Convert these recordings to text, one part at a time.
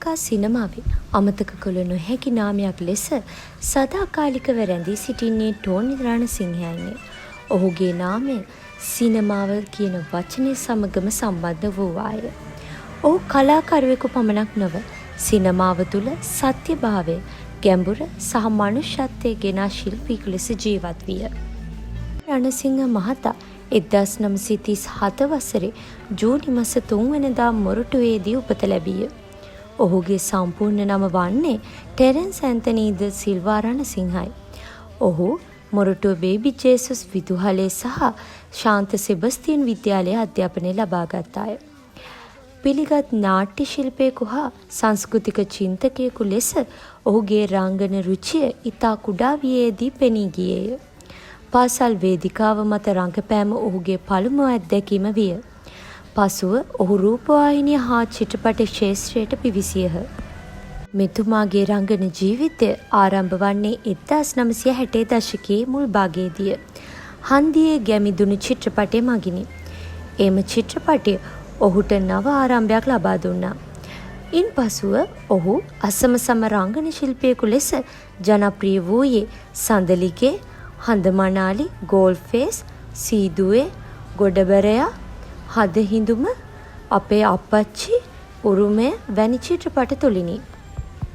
ලංකා සිනමාවේ අමතක කළ නොහැකි නාමයක් ලෙස සදාකාලිකව රැඳී සිටින්නේ ටෝනි රණසිංහයන්ය. ඔහුගේ නාමය සිනමාව කියන වචනය සමගම සම්බන්ධ වූවාය. ඔහු කලාකරුවෙකු පමණක් නොව සිනමාව තුළ සත්‍යභාවය, ගැඹුර සහ මනුෂ්‍යත්වය ගෙනා ශිල්පියෙකු ලෙස ජීවත් විය. රණසිංහ මහතා 1937 වසරේ ජූනි මස 3 වනදා මොරටුවේදී උපත ලැබීය. ඔහුගේ සම්පූර්ණ නම වන්නේ ටෙරන්ස් ඇන්තනී ද සිල්වා රණසිංහයි. ඔහු මොරටුව බේබි ජේසුස් විදුහලේ සහ ශාන්ත සෙබස්තියන් විද්‍යාලයේ අධ්‍යාපනය ලබා ගත්තාය. පිළිගත් නාට්‍ය ශිල්පියෙකු හා සංස්කෘතික චින්තකයෙකු ලෙස ඔහුගේ රංගන රුචිය ඉතා කුඩා වියේදී පෙනී ගියේය. පාසල් වේදිකාව මත රඟපෑම ඔහුගේ පළමු අත්දැකීම විය. පසුව ඔහු රූපවාහිනිය හා චිත්‍රපට ක්ෂේත්‍රයට පිවිසියහ. මෙතුමාගේ රංගන ජීවිතය ආරම්භ වන්නේ 1960 දශකයේ මුල් භාගයේදීය. හන්දියේ ගැමිදුණු චිත්‍රපටය මගිනි. එම චිත්‍රපටය ඔහුට නව ආරම්භයක් ලබා දුන්නා. ඉන්පසුව ඔහු අසම සම රංගන ශිල්පියෙකු ලෙස ජනප්‍රිය වූයේ සඳලිගේ, හඳමනාලි, ගෝල් ෆේස්, සීදුවේ, ගොඩබරයා, හදහිඳුම, අපේ අප්පච්චි, උරුමය වැනි චිත්‍රපට තුළිනි.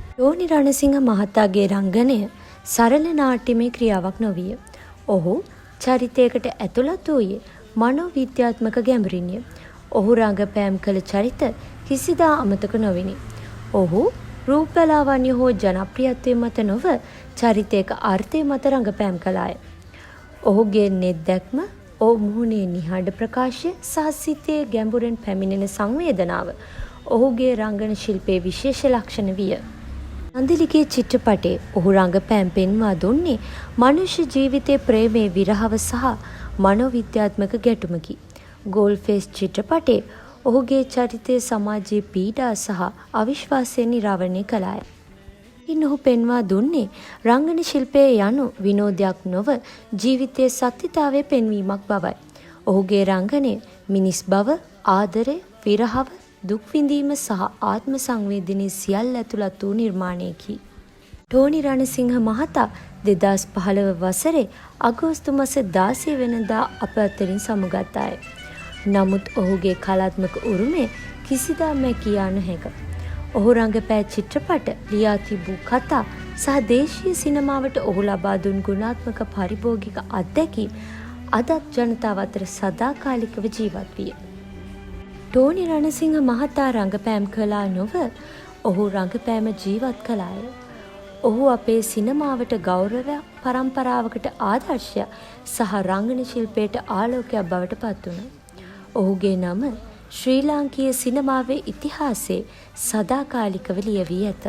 ටෝනි රණසිංහ මහතාගේ රංගනය සරල නාට්‍යමය ක්‍රියාවක් නොවිය. ඔහු චරිතයකට ඇතුළත් වූයේ මනෝවිද්‍යාත්මක ගැඹුරින්ය. ඔහු රඟපෑම් කළ චරිත කිසිදා අමතක නොවිණි. ඔහු රූපලාවන්‍ය හෝ ජනප්‍රියත්වය මත නොව චරිතයක අර්ථය මත රඟපෑම් කළාය. ඔහුගේ නෙත් දැක්ම, ඔහු මුහුණේ නිහඬ ප්‍රකාශය සහ සිතේ ගැඹුරෙන් පැමිණෙන සංවේදනාව ඔහුගේ රංගන ශිල්පයේ විශේෂ ලක්ෂණ විය. සඳලිගේ චිත්‍රපටයේ ඔහු රඟපෑම් පෙන්වා දුන්නේ මනුෂ්‍ය ජීවිතයේ ප්‍රේමයේ විරහව සහ මනෝවිද්‍යාත්මක ගැටුමකි. ගෝල් ෆේස් චිත්‍රපටයේ ඔහුගේ චරිතය සමාජයේ පීඩා සහ අවිශ්වාසය නිරාවරණය කළාය. ඉන් ඔහු පෙන්වා දුන්නේ රංගන ශිල්පය යනු විනෝදයක් නොව ජීවිතයේ සත්‍යතාවය පෙන්වීමක් බවයි. ඔහුගේ රංගනය මිනිස් බව, ආදරය, විරහව, දුක් විඳීම සහ ආත්ම සංවේදනය සියල්ල ඇතුළත් වූ නිර්මාණයකි. ටෝනි රණසිංහ මහතා 2015 වසරේ අගෝස්තු මස 16 වෙනිදා අප අතරින් සමුගත්තාය. නමුත් ඔහුගේ කලාත්මක උරුමය කිසිදා මැකී යා නොහැක. ඔහු රඟපෑ චිත්‍රපට, ලියා තිබූ කතා සහ දේශීය සිනමාවට ඔහු ලබා දුන් ගුණාත්මක පරිභෝගික අත්දැකීම් අදත් ජනතාව අතර සදාකාලිකව ජීවත් විය. ටෝනි රණසිංහ මහතා රඟපෑම් කළා නොව ඔහු රඟපෑම ජීවත් කළාය. ඔහු අපේ සිනමාවට ගෞරවයක්, පරම්පරාවකට ආදර්ශයක් සහ රංගන ශිල්පයට ආලෝකයක් බවට පත් වුණා. ඔහුගේ නම ශ්‍රී ලාංකීය සිනමාවේ ඉතිහාසයේ සදාකාලිකව ලියවී ඇත.